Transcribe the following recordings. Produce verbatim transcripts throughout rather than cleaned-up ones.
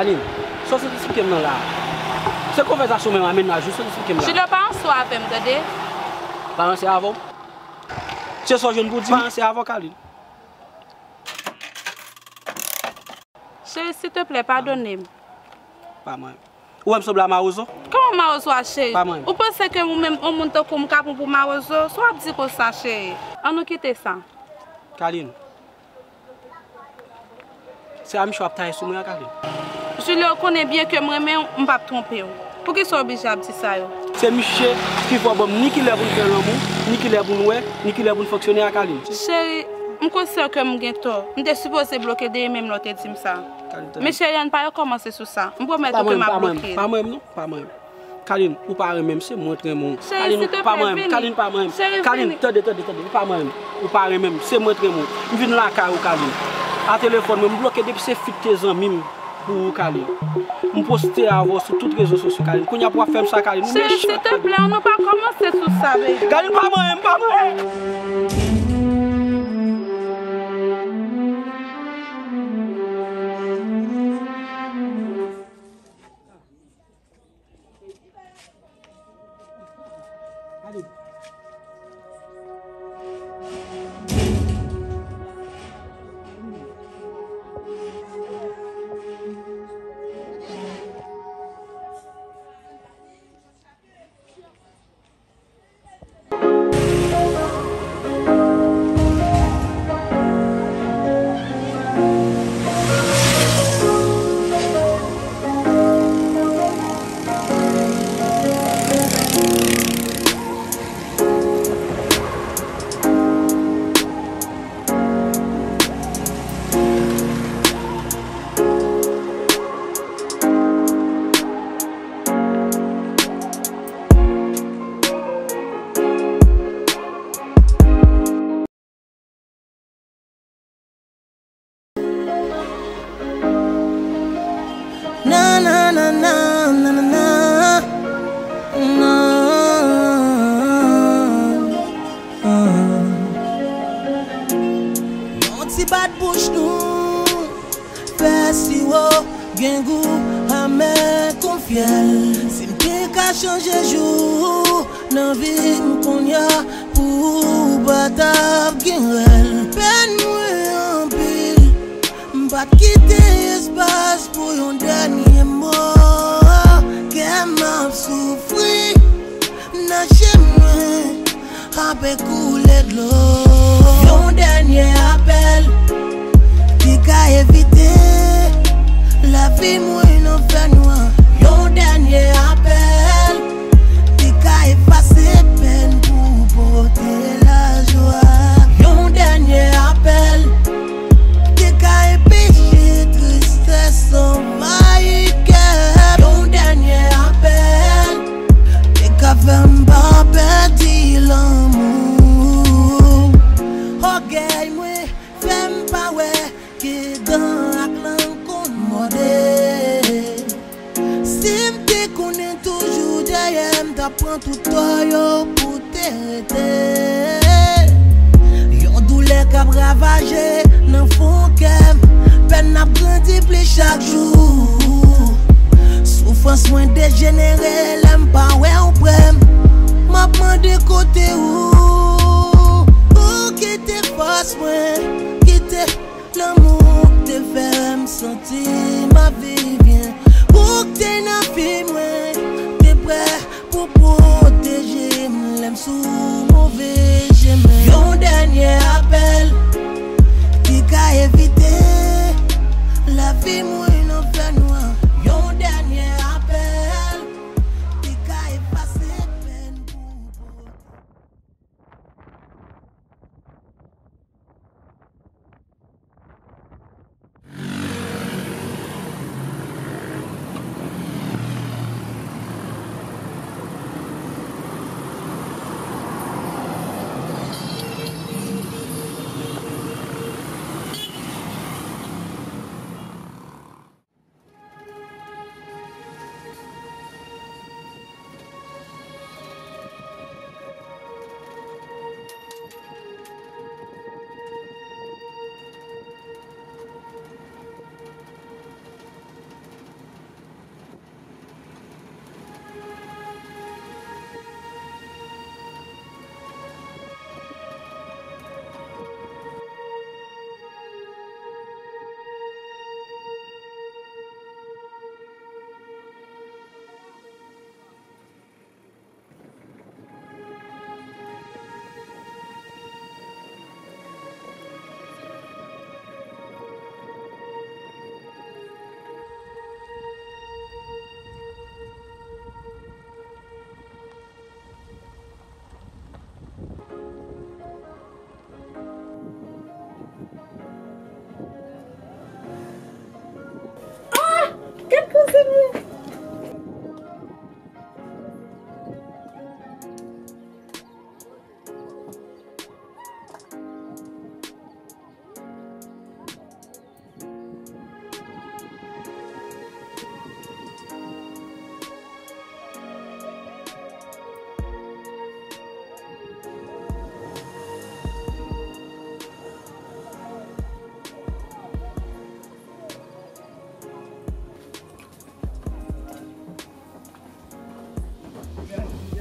Kalin, sa w sot esplike m nan la a? Se konvèsasyon mwen a mennaj ou, sa w sot esplike m la a? Julio, pa ranse avè m, tande? Pa ranse avè w? Se sa w jwenn pou di m? Pa ranse avè w, Kalin. Cheri, silteplè, padone m. Pa manyen m. Ou wè m sanble a mawozo? Kòman mawozo a, cheri? Pa manyen m. Ou panse ke ou menm, yon moun tankou m ka pran w pou mawozo? Sa w ap di konsa, cheri? Ann nou kite sa. Kalin. Se a misye w ap taye sou mwen an, Kalin. Julio, ou konnen byen ke m renmen w, m p ap twonpe w. Poukisa w oblije ap di sa yo? Se misye ki fò ban m ni kilè pou n fè lanmou, ni kilè pou n wè, ni kilè pou n fonksyone a, Kalin. Cheri, m konsyan ke m gen tò. M te sipoze bloke dèyè menm lè w te di m sa. Kalin, tande. Men cheri, ann pa rekòmanse sou sa. M pwomèt ou ke m ap bloke l. Pa manyen m, pa manyen m non, pa manyen m. Kalin, ou pa renmen m, se mwen k renmen w. Kalin, ou pa manyen m. Kalin, pa manyen m. Kalin, tande, tande, tande, ou pa manyen m. Ou pa renmen m, se mwen k renmen w. M vin lakay ou, Kalin. A telefòn mwen, m bloke depi se fi k te zanmi m pou ou, Kalin. M poste avè w sou tout rezo sosyo, Kalin. Kounye a pou w ap fè m sa, Kalin. Ou mechan. Cheri, silteplè, ann nou pa kòmanse sou sa, baby. Kalin, pa manyen m, pa manyen m. Na, na, na, na, na, na, na. Na. Yon ti bat bouch nou. Fè siwo gen gou amè kon fyèl. Si m te ka chanje jou nan vi m kounye a, pou ou pa t ap gen rèl. Pèn mwen anpil, m pa t kite espas pou yon dènye mo. Kè m ap soufri, nan je mwen apre koule dlo. Yon dènye apèl ki ka evite lavi mwen nan fènwa. Yon dènye apèl ki ka efase pèn pou pote lajwa. Yon dènye apèl ki ka enpeche tristès anvayi kè m. Yon dènye apèl ki ka fè m pa pèdi lanmou. Ògèy mwen fè m pa wè ke dan ak lang konn mòde. Si m te konnen toujou dèyè m t ap pran tout tò yo pou te rete. Yon doulè k ap ravaje nan fon kè m, pèn ap grandi plis chak jou. Soufrans mwen dejenere lè m pa wè w prè m. M ap mande kote ou, ou kite fòs mwen, kite lanmou k te fè m santi m ap viv byen. Ou k te nan vi mwen, te prè pou pwoteje m lè m sou move chemen. Yon dènye apèl ki ka evite lavi mwen nan fènwa. Yon dènye apèl ki ka efase pèn pou pwoteje.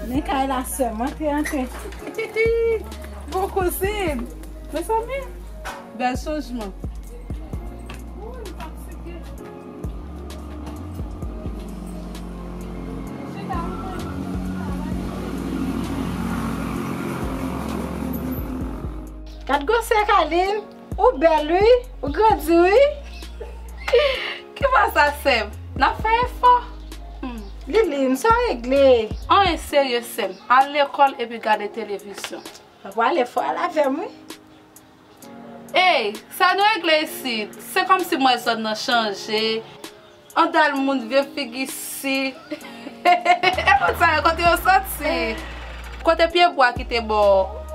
Men kay la sè m, antre, antre. Bon kouzin, mezanmi, bèl chanjman. Gad gwosè Kalin, ou bèl wi, ou grandi wi. Ki bò sa sè m? N ap fè efò. Hmm. Liline, sa w regle? Anyen serye sè m. Al lekòl epi gade televizyon. Mwen pral efò al avè m wi. Ey, sa nou regle isit? Se kòmsi m wè zòn nan chanje. Andal moun vye figi si. E moun sa yo kote yo soti? Kote pye bwa ki te bò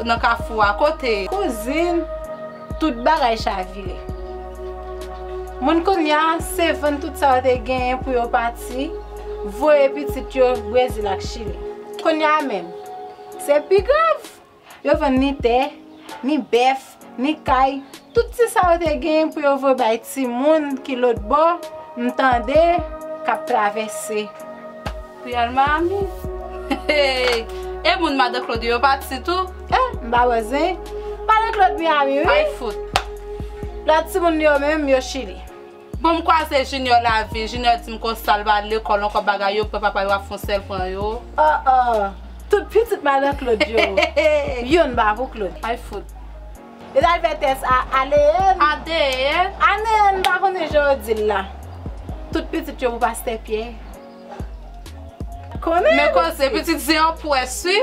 nan kafou a? Kote? Kouzin, tout bagay chavire. Moun kounye a, se vann tout sa yo te genyen pou yo pati, voye pitit yo Brezil ak Chili. Kounye a menm, se pi grav. Yo vann ni tè, ni bèf, ni kay, tout ti sa yo te genyen pou yo voye bay timoun ki lòt bò, m tande k ap travèse. Pou y al Miami. E moun Madan Claude yo pati tou? Eh, m pa wè zen. Madan Claude Miami, wi. Ay fout. Lòt timoun yo menm, yo Chili. Bon, m kwaze Junior lavi. Junior di m konsa l pa al lekòl ankò, bagay yo pran, papa yo ap fè yon sèl pran yo. Oh, oh. Tout pitit Madan Claude yo. Youn pa pou Claude. Ay fout. Yo t al fè tès a A D N. A D N? A D N, m pa konnen jan yo di l la. Tout pitit yo pou pastè Pyè. Konnen. Men koze, pitit zen an pwès, wi.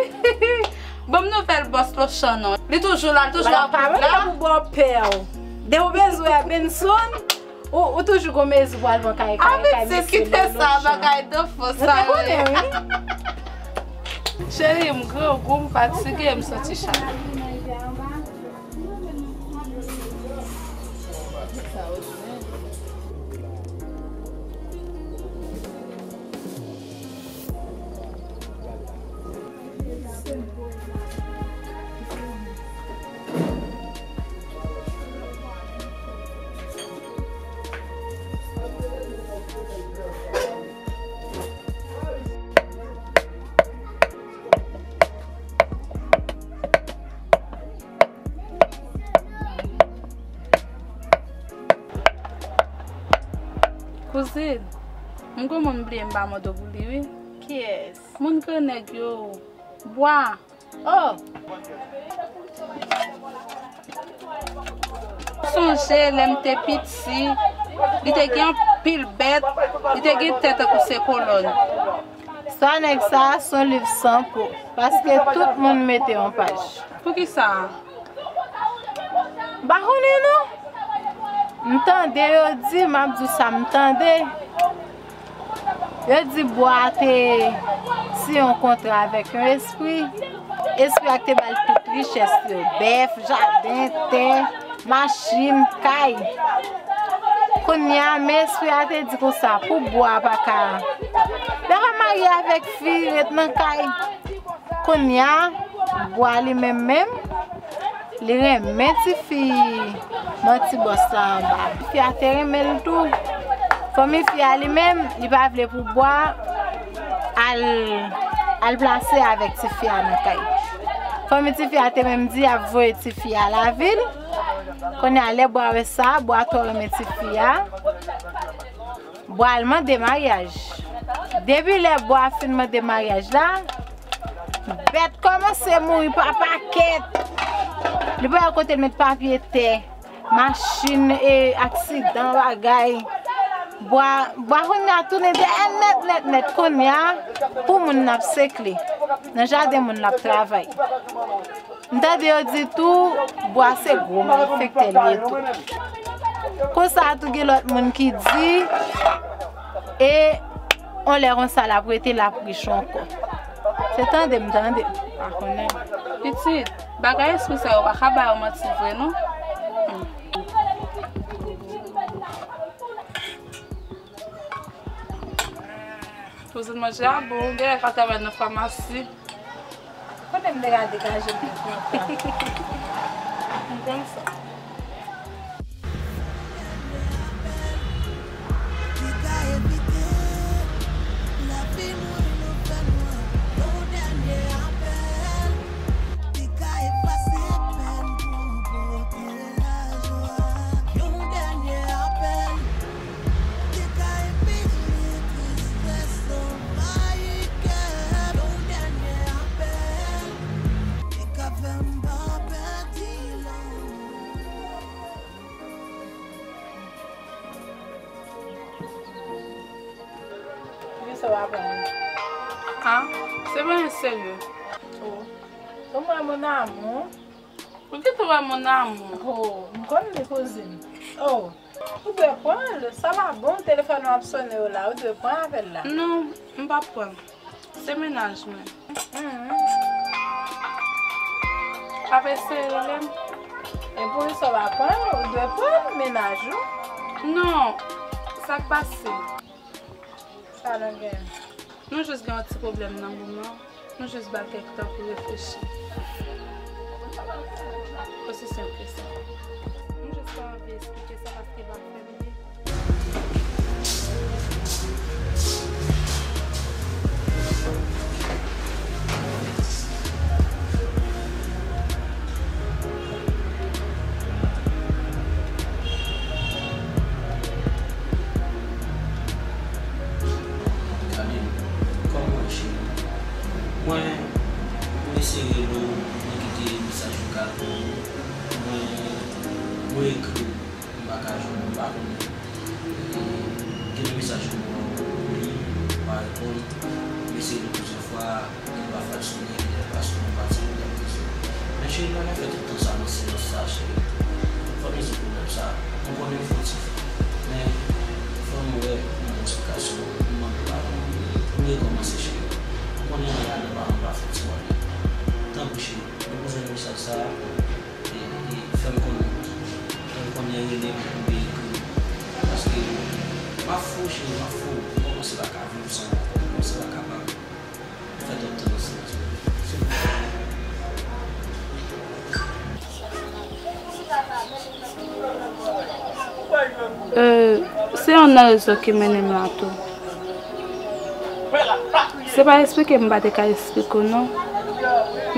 Ban m nouvèl bòs Lochan non. Li toujou la, li toujou ap la. Pou bò pè w. Depi w bezwen wè Benson, ou, ou toujou gon mezi pou al pran kay, kay, kay mesye Lochan. Kite sa, bagay de fo sa yo ye. Cheri, m grangou, m fatige, m santi chalè. Kouzin, m gon moun m bliye m pa mande w pou li wi. Kiyès? Moun Grannèg yo. Bwa. Oh! Sonje lè m te piti, li te gen anpil bèt, li te gen tèt tankou se kolòn. Sa nèg sa, se yon liv san po, paske tout moun mete yon paj. Poukisa? M pa konnen non. M tande yo di, m ap di w sa m tande. Yo di bwa a te siyen yon kontra avèk yon espri. Espri a te ba l tout richès yo, bèf, jaden, tè, machin, kay. Kounye a, men espri a te di konsa, pou bwa a pa ka, pa ka marye avèk fi, ret nan kay. Kounye a, bwa li menm menm, li renmen tifi manti bòs la anba. Fi a te renmen l tou. Fanmi fi a li menm, li pa vle pou bwa al, al plase avèk tifi a nan kay. Fanmi tifi a te menm di y ap voye tifi a lavil. Kounye a, lè bwa wè sa, bwa twò renmen tifi a. Bwa al mande maryaj. Depi lè bwa fin mande maryaj la, bèt kòmanse mouri pa pakèt. Li pa wè kote l met papye tè, machin, e, aksidan, bagay. Bwa, bwa kounye a tounen dèyè nèt, nèt, nèt. Kounye a, pou moun n ap sekle. Nan jaden moun l ap travay. M tande yo di tou, bwa se gwo malfektè li ye tou. Konsa tou gen lòt moun ki di, e yon lè konsa l ap rete, l ap rich ankò. Se tande m tande. Pa konnen. Pitit, bagay espri sa yo pa ka ba yo manti vre non. Hmm. Kouzin manje a bon, ou genlè ka travay nan famasi. Kote m te ka degaje m pou konn sa? M konn sa. Ki ka evite lavi nou nan fè nwa. Yon dènye Ah, se pa yon serye. Oh. Ou mwen, mon amour. Ou gentan wè, mon amour? Oh, m konn li, kouzin. Oh, ou dwe pran l. Sa pa bon, telefòn w ap sonnen w la, ou dwe pran apèl la. Non, m p ap pran. Se mennaj mwen. Mhm. Ap eseye rele m. E poukisa w pa pran l? Ou dwe pran l, mennaj ou. Non, sa k pase? Sa nou gen? Nou jis gen yon ti pwoblèm nan moman. Nou jis ba l kèk tan pou reflechi. Osi senp ke sa. M jis pa anvi esplike sa paske l pa fè m byen. Kòman w ye, cheri? Mwen, mwen eseye rele w, mwen kite mesaj vokal pou ou. Mwen, mwen ekri w, m pa ka jwenn ou, m pa konnen. E, gen de mesaj ke mwen li, ou pa reponn. M eseye rele w plizyè fwa, li pa fè l sonnen, li pa sonnen, m pa tire w nan rezo. Men cheri, nou pa ka fè tout tan sa nan silans sa, cheri. Fò n rezoud pwoblèm sa. Mwen konnen m fè w ti fi. Men, fò nou wè yon bon eksplikasyon. M mande w padon. Pou nou rekòmanse, cheri. M konnen anyen ladan pa, pa fouti anyen. Tanpri, cheri. Depi w jwenn mesaj sa a, e, e, fè m konnen. Fè m konnen, rele m oubyen ekri m. Paske m ap fou, cheri, m ap fou. M kòmanse pa ka viv san ou ankò. M kòmanse pa kapab. Fè twòp tan nan silans. Silvouplè. Euh, se youn nan rezon ki mennen m la tou. Se pa esplike m pa te ka esplike w non.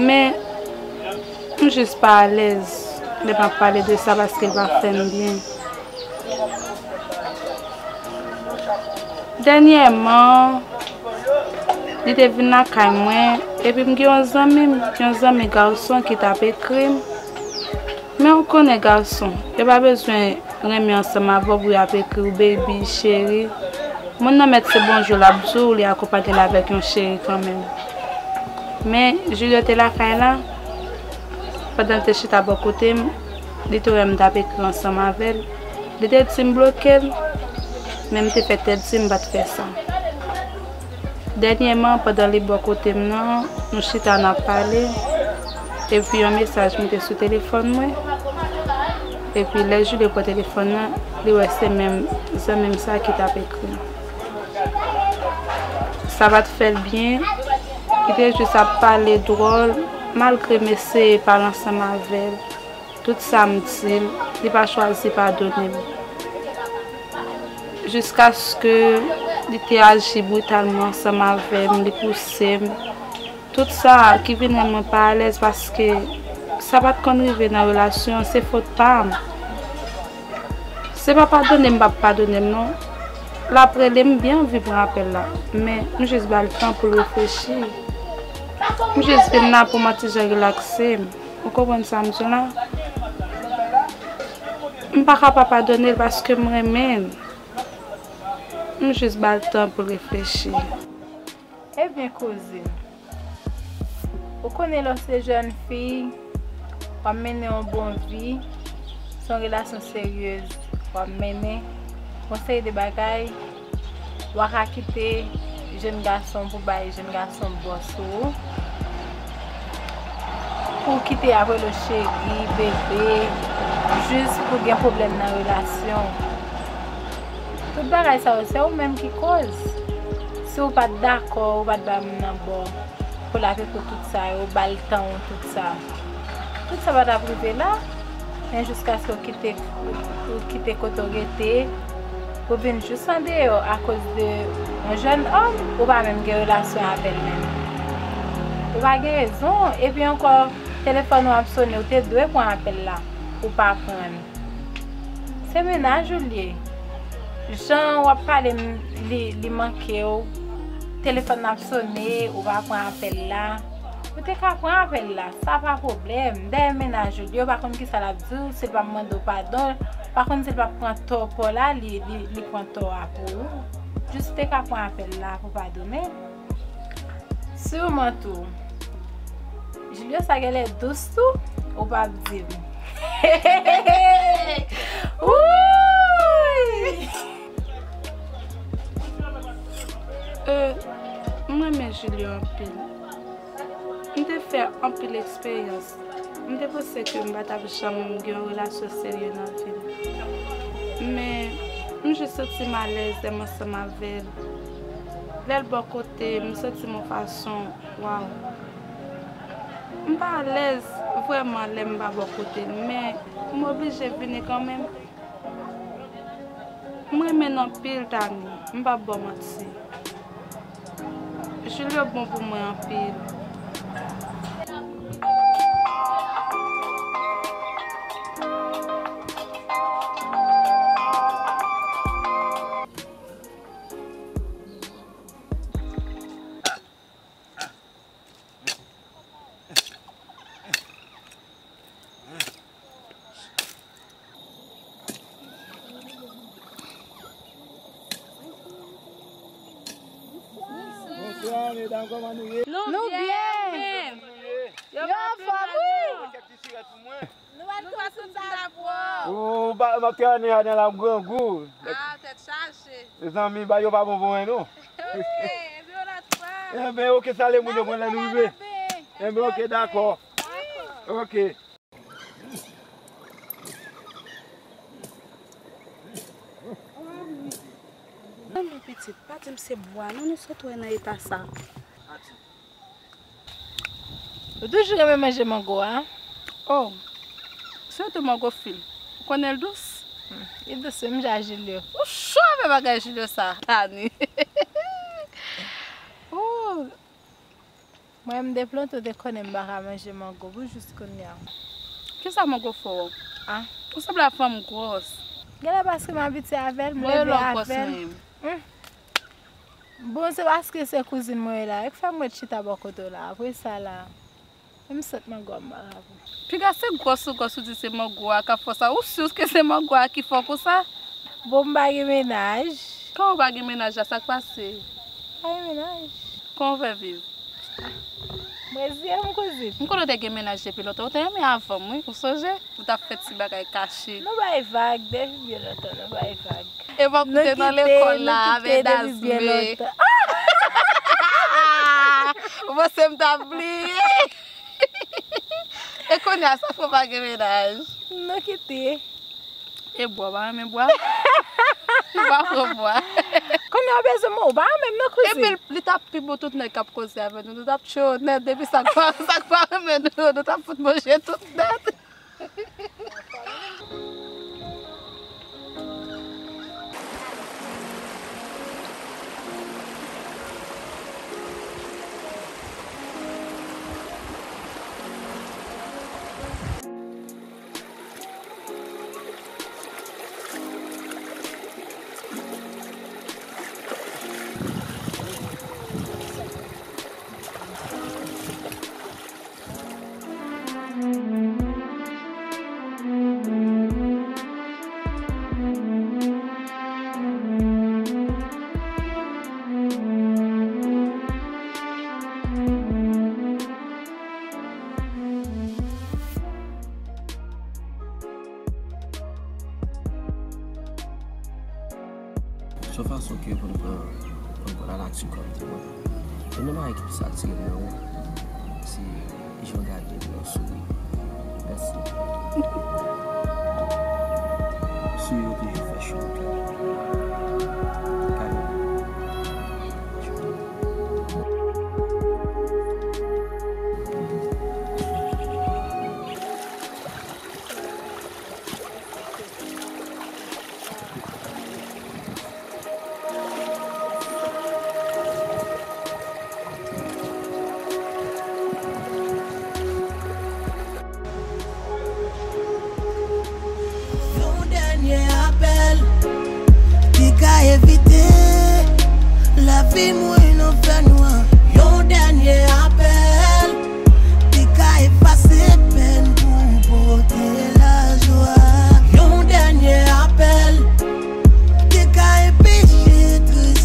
Men, m jis pa alèz lè m ap pale de sa paske l pa fè m byen. Dènyèman, li te vin lakay mwen, epi m gen yon zanmi m, yon zanmi gason ki t ap ekri m. Men ou konnen gason, yo pa bezwen renmen ansanm avè w pou y ap ekri w baby, cheri. Moun nan mèt se bonjou l ap di w, li akonpanye l avèk yon cheri kanmenm. Men, Julio te lakay la, pandan l te chita bò kote m, li te wè m t ap ekri ansanm avè l. Li te di m bloke l, men m te fè tèt di m pa t fè sa. Dènyèman, pandan li bò kote m nan, nou chita n ap pale, epi yon mesaj moute sou telefòn mwen, epi lè Julio pran telefòn nan, li wè se menm zanmi m sa ki t ap ekri m. Sa pa t fè l byen, li te jis ap pale dwòl, malgre m eseye pale ansanm avè l. Tout sa m di l, li pa chwazi padone m. Jiskaske li te aji britalman ansanm avè m, li pouse m. Tout sa ki vin rann mwen pa alèz paske sa pa t konn rive nan relasyon an, se fot pa m. Se pa padone m p ap padone m non. L ap rele m, m byen anvi pran apèl la, men m jis ba l tan pou l reflechi. M jis vin la pou m yon ti jan relakse m. Ou konprann sa m di w la? M pa ka pa padone l paske m renmen l. M jis ba l tan pou l reflechi. Ebyen, kouzin, ou konnen lè w se jèn fi, w ap mennen yon bon vi, se yon relasyon seryez w ap mennen, yon seri de bagay, w a ka kite jèn gason pou bay jèn gason bòs ou, pou w kite ap rele w cheri, bebe, jis pou gen pwoblèm nan relasyon w. Tout bagay sa yo, se ou menm ki koz. Si w pa t dakò, ou pa t bay moun nan bò pou l ap ekri w tout sa yo, ba l tan w tout sa. Tout sa pa t ap rive la, men jiskaske w kite, w kite kote w rete, ou vin jis andeyò akoz de yon jèn òm, ou pa menm gen relasyon avè l menm. Ou pa gen rezon, epi ankò, telefòn ou ap sonnen, ou te dwe pran apèl la, ou pa pran l. Se mennaj ou l ye. Jan w ap pale m, li, li manke w. Telefòn nan ap sonnen, ou pa pran apèl la. Ou te ka pran apèl la, sa pa pwoblèm. Dayè mennaj ou l ye, ou pa konn kisa l ap di w, si l p ap mande w padon, ou pa konn si l p ap pran tò pa w la, li, li, li pran tò a pou ou. Jis te ka pran apèl la pou padone. Siman tou. Julio sa genlè dous tou, ou p ap di m. Wouy! Euh, m renmen Julio anpil. M te fè anpil eksperyans. M te panse ke m pa t ap janm gen yon relasyon serye nan vi m. Men, m jis santi m alèz lè m ansanm avè l. Lè l bò kote m, m santi m yon fason, waw. M pa alèz vrèman lè m pa bò kote l, men m oblije vini kanmenm. M renmen n anpil, Tani, m p ap ba w manti. Julio bon pou mwen anpil. Bonswa, medam, kòman nou ye? Nou byen. Yo anfòm, wi. Kèk ti sirèt pou mwen. Nou pa t konn sou sa pwòp. Ou pa, m ap trene a nan la grangou. Ah, tèt chaje. Mezanmi, bagay yo pa bon pou mwen, non. Ok, epi yon lòt fwa. Enben, ok, salye moun yo, mwen lè nou rive. Enben, ok, dakò. Ok. Tande pitit, pa di m se bwa non nou sot wè nan eta sa. Ou toujou renmen manje mango a? Oh, sitou mango fil. Ou konnen l dous? Hmm, li dous menm jan Julio. Ou cho avè bagay Julio sa, Tani. Oh. Mwen, m te plante, ou te konnen m pa ka manje mango pou jis kounye a. Kisa mango fè w? Ah. Ou sanble ak fanm gwòs. Genlè paske m abitye avè l, m leve avè l. Mwen lòm gwòs mwen. Hmm. Bon, se paske se kouzin mwen ye la, e k fè m ret chita bò kote w la. Apre sa la, m sot mango a m pa ka pran. Piga se gwòs ou gwòs ou di se mango a k ap fè w sa. Ou si ke se mango a ki fè w konsa? Bon, m pa gen mennaj. Kòman w pa gen mennaj la, sa k pase? Pa gen mennaj. Kòman w fè viv? M reziye m, kouzin. M konnen w te gen mennaj depi lontan. Ou te renmen avan m, wi. Ou sonje? Ou t ap fè ti bagay kache. Nou bay vag depi byen lontan, nou bay vag. Epa m te nan lekòl la, avè Dasme. Ou panse m t ap bliye? E kounye a, sa fè w pa gen mennaj? Nou kite. E bwa, w pa renmen bwa? Ou pa pran bwa? Kounye a w bezwen mwen, ou pa renmen m non, kouzin. Epi li t ap pi bon tout nèg k ap koze avè nou. Nou t ap tchwe yo nèt, depi sa k pa, sa k pa renmen nou, nou t ap fout manje tout nèt. Se yon fason ke pou n pran, pou n pran la nature kòm temwen. Youn nan bagay ki plis atire m nan ou, se jan w gade m nan w souri. Mèsi. Souri ou toujou fè cho nan kè m. Gade. Yon dènye apèl ki ka evite lavi mwen nan fènwa. Yon dènye apèl ki ka efase pèn pou pote lajwa. Yon dènye apèl ki ka anpeche tris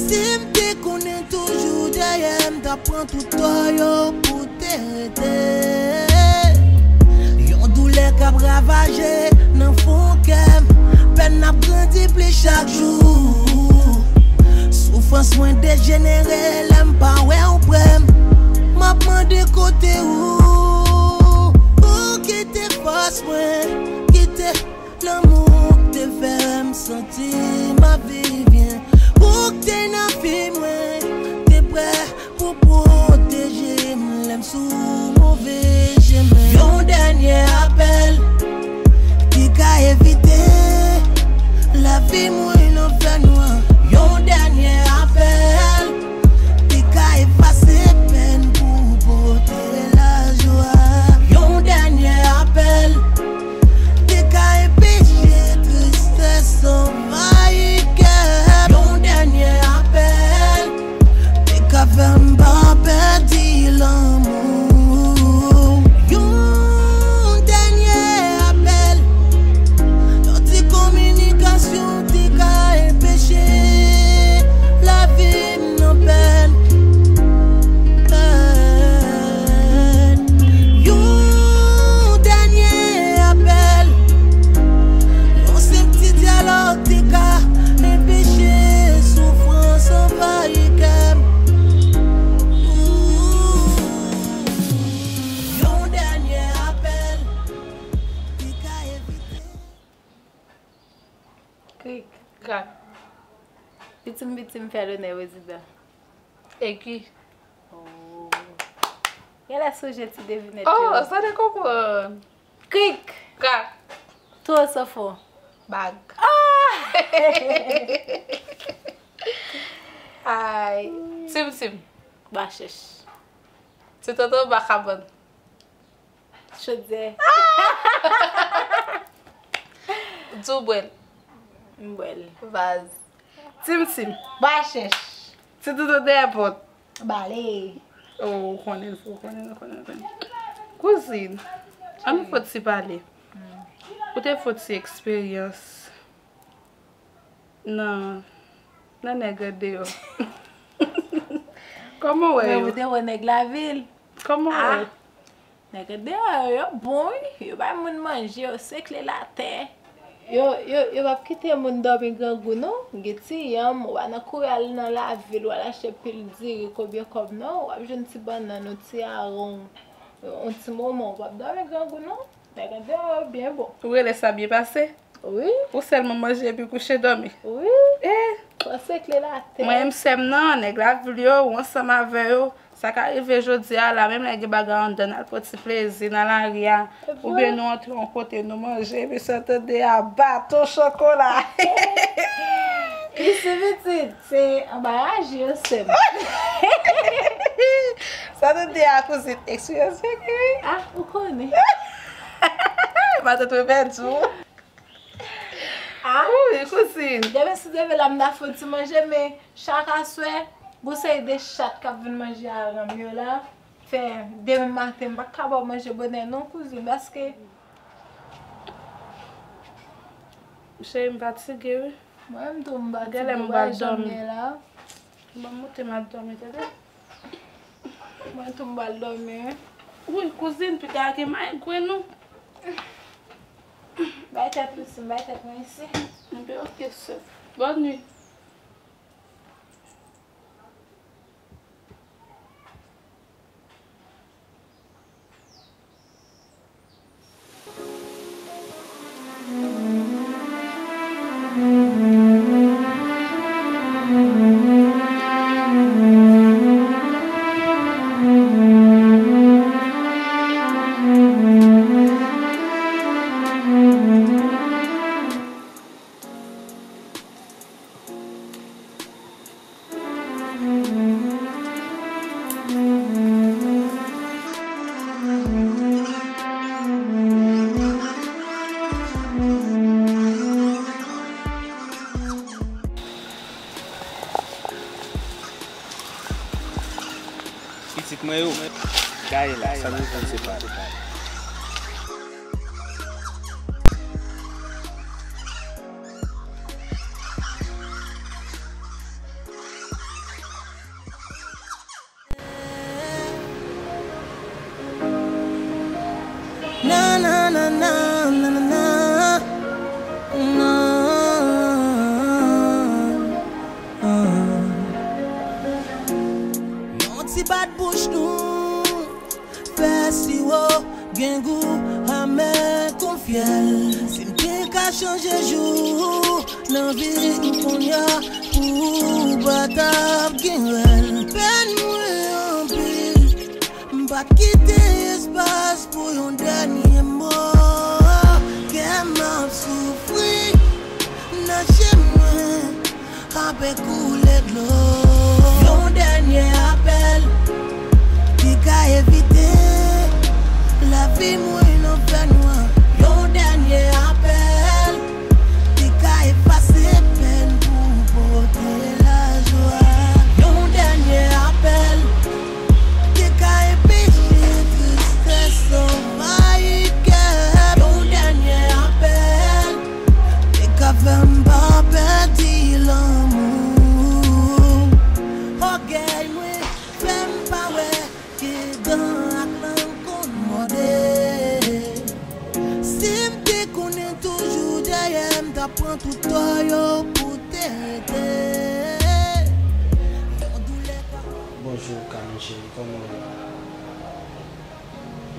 Si m te konnen toujou dèyè m t ap pran tout tò yo pou te rete. Yon doulè k ap ravaje nan fon kè m. Pèn ap grandi plis chak jou. Soufrans mwen dejenere lè m pa wè w prè m. M ap mande kote ou. Ou kite fòs mwen, kite lanmou k te fè m santi m ap viv byen. Ou k te nan vi mwen, te prè pou pwoteje m lè m sou move chemen. Yon dènye apèl ki ka evite lavi mwen nan fènwa. Yon dènye apèl ki ka efase pèn pou pote lajwa. Yon dènye apèl ki ka enpeche tristès anvayi kè m. Yon dènye apèl ki ka fè m pa pèdi lanmou. Yon dènye apèl, yon ti kominikasyon ki ka enpeche lavi m nan pèn. Yon dènye apèl, yon senp ti dyalòg te ka enpeche soufrans anvayi kè m. Yon dènye apèl te ka evite. Krik. Krak. Pitim pitim fè lonè prezidan. Eki. Oh. Genlè sonje ti devinèt yo. Oh, sa te konprann. Krik. Krak. Tro sofo. Bag. Ah! Ay. Tim tim. Bachèch. Ti tonton ba kabann. Chodyè. Di w bwè l. M bwè l. Vaz. Tim tim. Bachèch. Ti toutou dèyè pòt. Bale. Oh, ou konnen, ou konnen, ou konnen, ou konnen. Kouzin, ann fè ti pale. Ou te fè ti eksperyans nan, nan nèg andeyò. Kòman w wè yo? Ou te wè nèg lavil? Kòman w wè yo? Nèg andeyò yo, yo bon, wi. Yo bay moun manje, yo sekle latè. Yo, yo, yo p ap kite moun dòmi grangou, non. Gen ti yanm, ou pa nan kouri al nan lavil, ou al achte pil diri, konbyen kòb, non. W ap jwenn ti bannann, yon ti aran, yon ti moman, ou p ap dòmi grangou, non. Nèg andeyò yo byen bon. Ou rele sa byen pase? Wi. Ou sèlman manje epi kouche dòmi? Wi. Eh. Fò sekle latè. Mwen menm sè m nan, nèg lavil yo, ou ansanm avè yo, sa ka rive jodi a la, menm lè gen bagay anndan, n al pran ti plezi nan lari a, oubyen nou antre yon kote, nou manje, epi sa tande a baton chokola. Isi pitit, se anbaraje yo sè m. Sa tande a kouzin eksperyans vre wi. Ah, ou konnen. Matant mwen pèdi w. Ah. Wi, kouzin. Demen si Dye vle la, m ta fè yon ti manje, men chak aswè, gon seri de chat k ap vin manje a ranm yo la. Fè demen maten, m pa ka ba w manje bonè non, kouzin, paske cheri, m fatige, wi. Mwen menm tou, m fatige, w wè jan m ye la. Ban m moute m al dòmi, tande? Mwen tou m pral dòmi, wi. Wi, kouzin, piga gen maigre, non. Bay tèt ou isi, bay tèt mwen isi. Enben, oke, sè. Bòn nwi. Pitit mwen yo, gaye la, sa nou konn se pa. Yon ti bat bouch nou fè siwo gen gou amè kon fyèl. Si m te ka chanje jou nan vi m kounye a, pou ou pa t ap gen rèl. Pèn mwen anpil, m pa t kite espas pou yon dènye mo. Kè m ap soufri nan je mwen apre koule dlo. Yon dènye apèl ki ka evite lavi mwen nan fènwa. Yon dènye apèl ki ka efase pèn pou pote lajwa. Yon dènye apèl ki ka enpeche tristès anvayi kè m. Yon dènye apèl ki ka fè m pa pèdi lanmou. Ògèy mwen fè m pa wè ke dan ak lang konn mòde. Si m te konnen toujou dèyè m t ap pran tout tò yo pou te rete. Yon doulè ka Bonjou Carmen cheri, kòman w ye?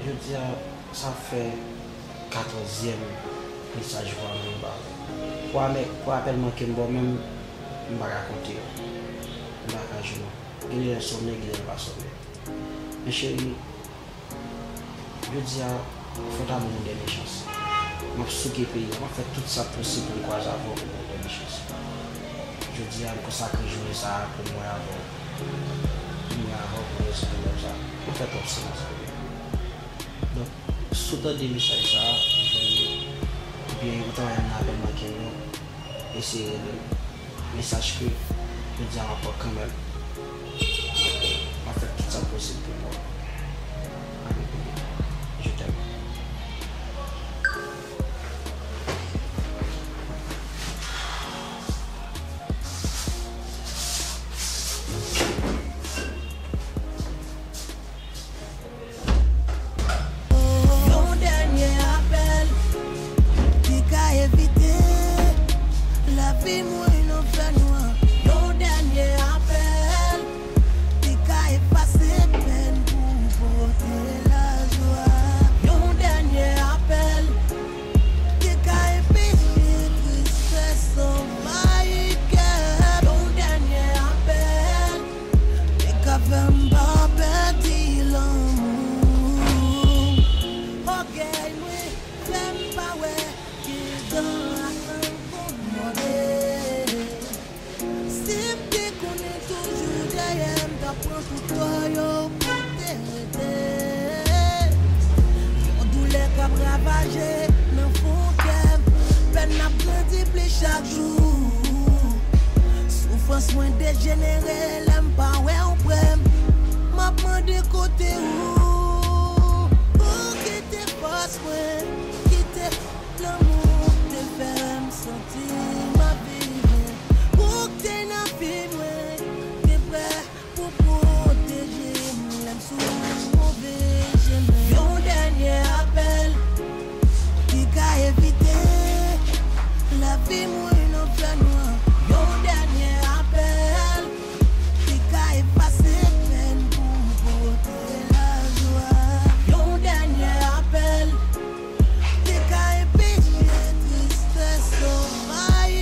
Jodi a, sa fè katòzyèm mesaj ou anvoye ba mwen. Pou apè-, pou apèl manke m ba w menm, m pa ka konte yo. M pa ka jwenn ou. Gen lè l sonnen, gen lè l pa sonnen. Men cheri, jodi a, fò w ta ban m yon dènye chans. M ap souke peyi a, m ap fè tout sa k posib pou m kwaze avè w pou m ban w yon dènye chans. Jodi a, m konsakre jounen sa a pou mwen avè w. Pou mwen avè w, pou rezon pwoblèm sa a. M fè twòp silans pou mwen. Donk, si w tande mesaj sa a, ou jwenn li, oubyen ou ta wè yon apèl manke m yo, eseye rele m. Mesaj ke jodi a m ap pran kanmenm. M ap fè tout sa k posib pou m ba w. Ann, je t'aime. Yon dènye apèl ki ka evite lavi mwen nan fènwa. Yon dènye apèl ki ka efase pèn pou pote lajwa. Yon dènye apèl ki ka enpeche tristès anvayi kè m. Yon dènye apèl ki ka fè m pa pèdi lanmou. Ògèy mwen fè m pa wè ke dan ak lang konn mòde. Si m te konnen toujou dèyè m t ap pran tout tò yo pou te rete. Yon doulè k ap ravaje nan fon kè m. Pèn ap grandi plis chak jou. Soufrans mwen dejenere lè m pa wè w prè m. M ap mande kote ou. Ou kite fòs mwen, kite lanmou w te fè m santi m ap viv. Ou k te nan vi mwen, te prè pou pwoteje m lè m sou move chemen. Yon dènye apèl ki ka evite lavi mwen nan fènwa. Yon dènye apèl ki ka efase pèn pou pote lajwa. Yon dènye apèl ki ka enpeche tristès anvayi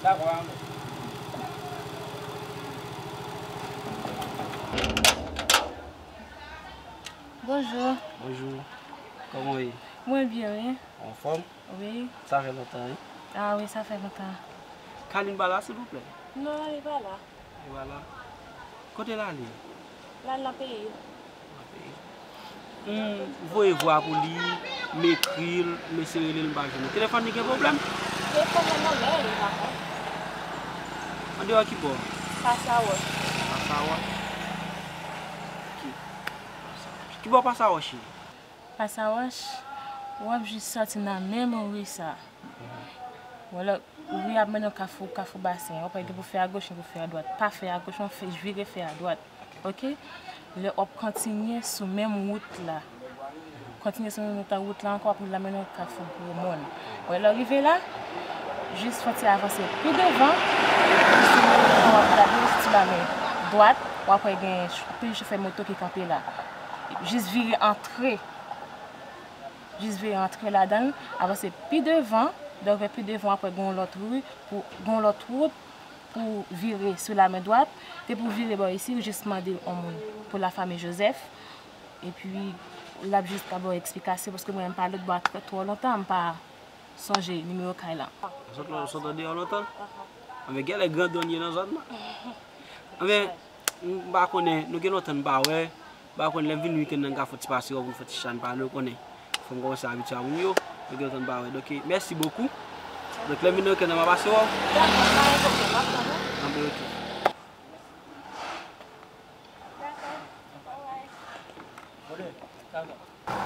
Dakò, amò. Bonjou. Bonjou. Kòman w ye? Mwen byen, wi. Anfòm? Wi. Sa fè lontan, wi. A wi, sa fè lontan. Kalin pa la, silvouplè? Non, li pa la. Li pa la. Kote l ale? L al nan peyi l. Nan peyi l. M voye vwa pou li, m ekri l, m eseye rele l, m pa jwenn li. Telefòn li gen pwoblèm? Gen pwoblèm anlè, li pa fè. Andeyò ki bò? Pasawòch. Pasawòch? Ki, Pasawòch. Ki bò Pasawòch ye? Pasawòch, w ap jis sòti nan menm ri sa. Wala, ri ap mennen w Kafou, Kafou Basen. W ap wè gen pou fè agoch, gen pou fè adwat. Pa fè agoch, non, fè, vire fè adwat. Oke? Lè w ap kontinye sou menm wout la. Kontinye sou menm wout la, wout la ankò, w ap rive la mennen w Kafou Gwo Mòn. Wè, lè w rive la, jis fè w ti avanse pi devan, jis w ap gade sou ti lamen dwat, w ap wè gen ch-, anpil chofè moto ki kanpe la. Jis vire antre. Jis vire antre ladan l, avanse pi devan, donk pi devan apre gen yon lòt ri, pou, gen yon lòt wout pou vire sou lamen dwat. Depi w vire bò isi, ou jis mande yon moun pou La Famille Joseph. Epi, l ap jis ba w eksplikasyon, paske mwen menm m pa lòt bò a twò, twò lontan, m pa sonje nimewo kay la. Sot lò, sot andeyò lontan? Anben, genlè grandon ye nan zòn nan. Anben, m pa konnen, nou gen lontan n pa wè. M pa konnen, lè m vin wikenn nan, n ka fè yon ti pase wè w pou n fè ti chay, n pale, w konnen. Fò m kòmanse abitye a moun yo, nou gen lontan n pa wè. Donk, mèsi bokou. Donk, lè m vin nan wikenn nan, m a pase wè w. Dakò, pa gen pwoblèm, m ap tann ou. Anben, oke.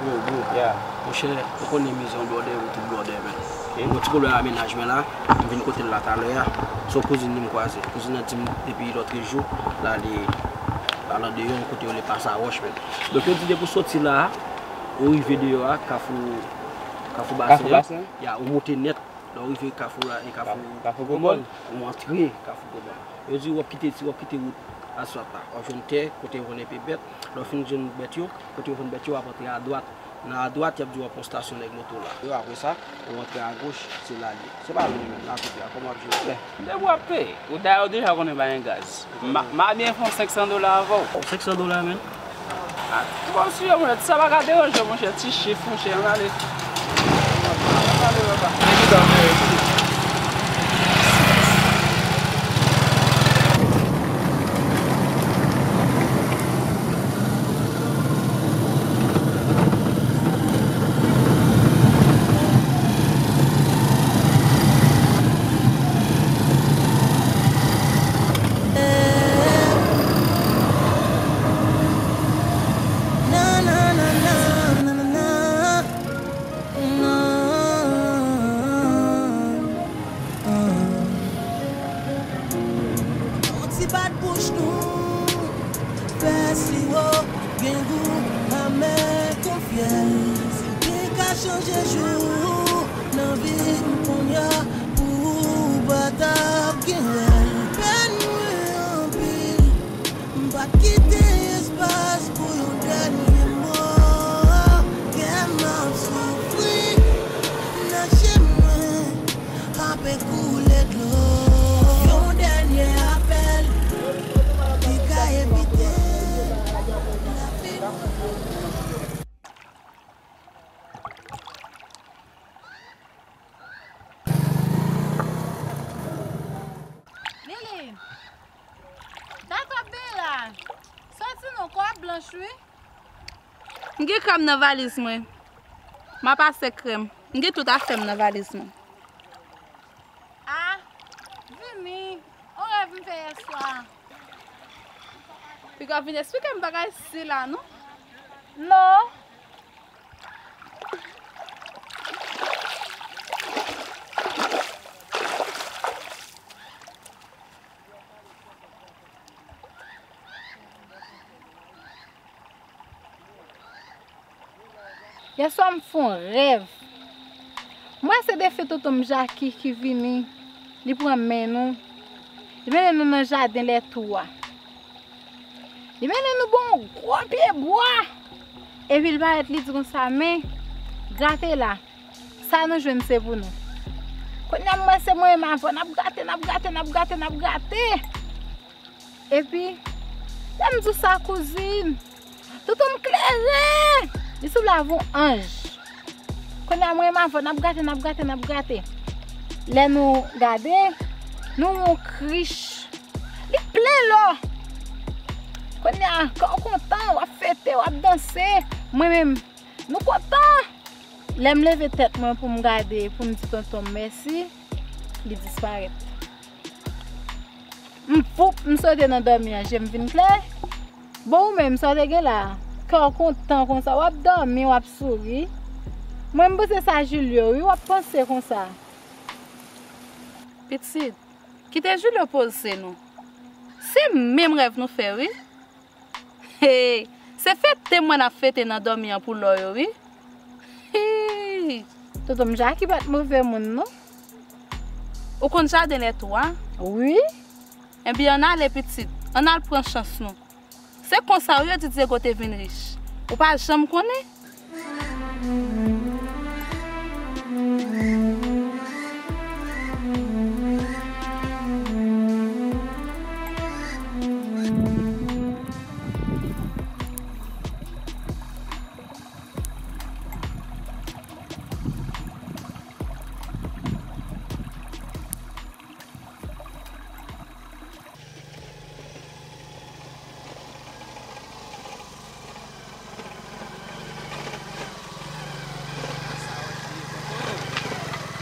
Yo, bro. Yeah. Monchè, ou konnen mizè yon blòdè, ou tout blòdè, men. Ok. Mwen gen yon ti pwoblèm a mennaj mwen la, m vin kote l la talè a. Se yon kouzin li m kwaze. Kouzin nan di m depi lòtrejou, l ale, l al andeyò yon kote yo rele Pasawòch, men. Donk, yo di depi w soti la a, ou rive deyò a, Kafou, Kafou Basen an. Kafou Basen? Ya, ou monte nèt. Lè w rive Kafou la, e Kafou, Kafou Gwo Mòn, ou antre Kafou Gwo Mòn. Yo di w ap kite, si w ap kite wout asfalt la, w ap jwenn tè, kote yo vann enpe bèt. Lè w fin jwenn bèt yo, kote yo vann bèt yo, w ap antre adwat. Nan adwat, y ap di w ap yon stasyon nèg moto la. Yo, apre sa, ou antre agoch, se la l ye. Se pa lwen, men, nan kote a, kòman w ap jere? Depi w ap peye. Ou dayè, ou deja konnen pa gen gaz. M a, m a byen fè yon senk san dola avè w. Senk san dola, men. Ah, bon, si yo, monchè, sa pa ka deranje w, monchè, ti chif, monchè, ann ale. Ann ale, papa. Yon ti bat bouch nou, fè siwo, gen gou, amè kon fyèl. Si w te ka chanje jou nan vi m kounye a, pou w pa t ap gen rèl. Pèn mwen anpil, m pa t kite espas pou yon dènye mo. Kè m ap soufri nan je mwen. Kanpe koule dlo. Yon dènye apèl ki ka evite lavi nou. Lili, sa t ap byen la. Soti non, kò ap blanch wi. M gen krèm nan valiz mwen. M ap achte krèm. M gen tout afè m nan valiz mwen. Ah, vini. On rèv m fè yèswa. Piga vin eksplike m bagay sila, non? Non. Yèswa m fè yon rèv. M wè se defen tonton m Jaki ki vini. Li pran men nou. Li mennen nou nan jaden lètou a. Li mennen nou bò yon gwo pye bwa. Epi l parèt li di konsa, men, grate la. Sa nou jwenn se pou nou. Kounye a m wè se mwen menm avè w n ap gate, n ap gate, n ap gate, n ap gate. Epi, lè m di w sa, kouzin, toutou m klere. Li sanble avè yon anj. Kounye a, mwen menm avè w n ap gate, n ap gate, n ap gate. Lè nou gade, nou wè yon krich. Li plen lò. Kounye a, kè w kontan, w ap fete, w ap danse. Mwen menm, nou kontan. Lè m leve tèt mwen pou m gade, pou m di tonton m mèsi, li disparèt. M foup, m sote nan dòmi an, je m vin klè. Bon, ou menm, sa w te gen la? Kè w kontan konsa, w ap dòmi, w ap souri. Mwen, m panse sa Julio, wi, w ap panse konsa. Pitit, kite Julio poze nou. Se menm rèv nou fè, wi. Hey, se fete m wè n ap fete nan dòmi an pou lò yo, wi. Hey. Tonton m Jaki pa t move moun, non. Ou konn jaden lèt ou a? Wi. Ebyen, ann ale, pitit. Ann al pran chans nou. Se konsa, wi, yo di Dyego te vin rich. Ou pa janm konnen.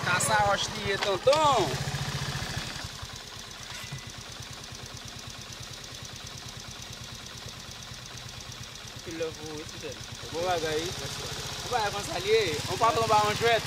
Kasa wòch li ye, tonton. Anpil love pou ou, wi, Titèl. Bon bagay. Ou pa konsa l ye. On patwon pa on jwèt.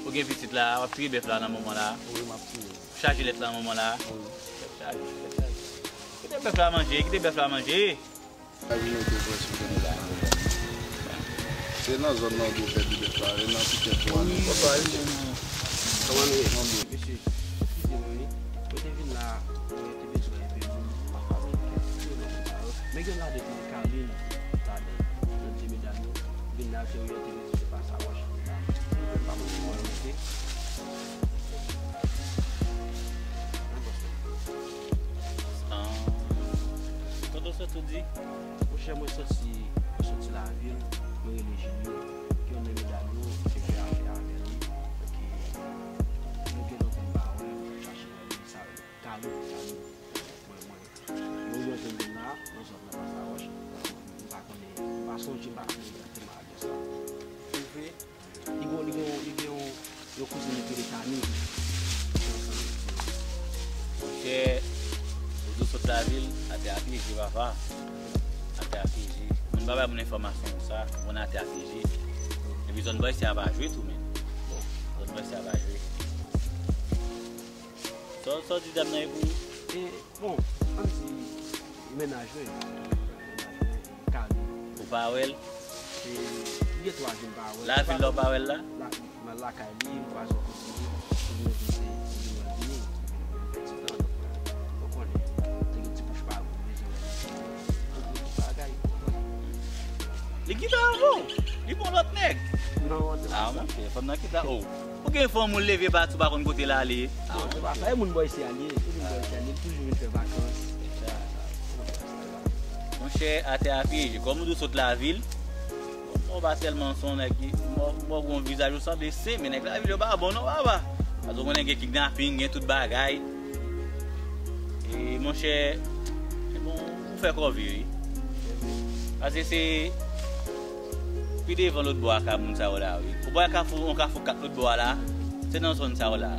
Ou gen pitit la, w ap tiye bèf la nan moman la. Wi, m ap tiye. Chaje lèt la nan moman la. Wi. Chaje, chaje. Kite bèf la manje, kite bèf la manje. Sa vin mete prèske nan zòn nan. Se nan zòn nan ou dwe fè de bèf la, e nan Pike pou ale. Bonswa, mesye. Kòman nou ye? Mesye, eskize mwen, wi. Mwen te vin la, mwen te bezwen enpe moun. Men gen ladan ki gen Kalin ladan. Yo di medam yo, vin la, se oryante mesye pa sa wòch la. Mwen pa mwen di mwen, oke? Nan bòs la. Tonton Santo di? Monchè, mwen soti, mwen soti lavil, mwen rele Julio, ki youn nan medam yo, ki te fè afè avè li. Donk, nou gen lontan n pa wè, m ap chache wè li, sa rele Kalou, Kalou. Mwen, mwen. Mwen rele l la, nan zòn nan, Pas Lawòch. M pa konnen, m pa sonje, m pa konnen egzakteman adrès la. Li gen, li gen, li gen yon, yon kouzin li ki rele Tani. Monchè, ou di w sot lavil, atè a pyeje, papa. Atè a pyeje. Moun pa bay moun enfòmasyon konsa, moun atè a pyeje. Epi zòn bò isi a pa jwe tou, men. Zòn bò isi a pa jwe. Sa, sa w di dam nan e pou ou? E, bon, ann di, mennaj mwen. Mennaj mwen, Kali. Ou pa wè l? E, li gen twa jou m pa wè l. Lavil la ou pa wè l la? La, nan lakay li, m kwaze yon kote li, pou mwen vin se, pou mwen vini. Mwen fè ti tan, donk, ou konnen, te gen ti bouch pa bon, bezwen wè li. Pou, pou tout bagay, ou konnen. Li gentan avè w. Li pa yon lòt nèg. Non, non. Ah, monchè, fanm nan gentan, oh. Ou gen fanm ou leve pati ou pa konn kote l ale. Bon, se pa sa, e moun bò isi a li ye, e moun bò isi a li ye, li toujou vin fè vakans. Monchè, atè a pyeje. Kòm ou di w sot lavil, bon, ou pa tèlman se yon nèg ki, m wè w gen yon vizaj ou sanble sen, men nèg lavil yo pa bon non, papa. Paske ou konnen gen kidnaping, gen tout bagay. E, monchè, e bon, ou fè kò vire, wi. Paske se pi devan lòt bò a kay moun sa yo la, wi. Ou pa wè kafou, yon kafou kat lòt bò a la, se nan zòn sa yo la.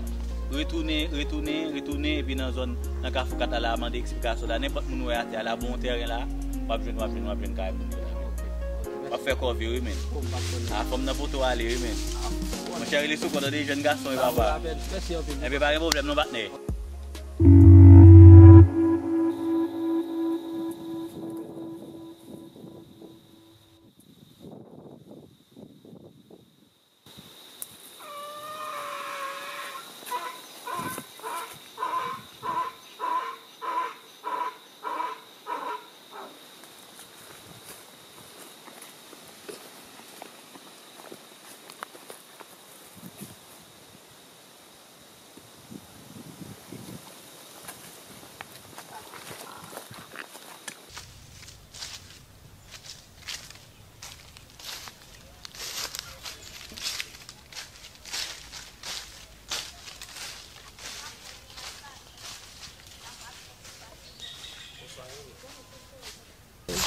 Retounen, retounen, retounen, epi nan zòn, nan kafou kat la, la, mande eksplikasyon la. Nenpòt moun ou wè atè a la, ba w yon tèren la, w ap jwenn, w ap jwenn, w ap jwenn kay moun yo la. W ap fè kò vire, wi, men. A, fanm nan poto ale, wi, men. Cheri, li sou kont de jèn gason, e papa. Mèsi anpil. Enben, pa gen pwoblèm, non, patnè.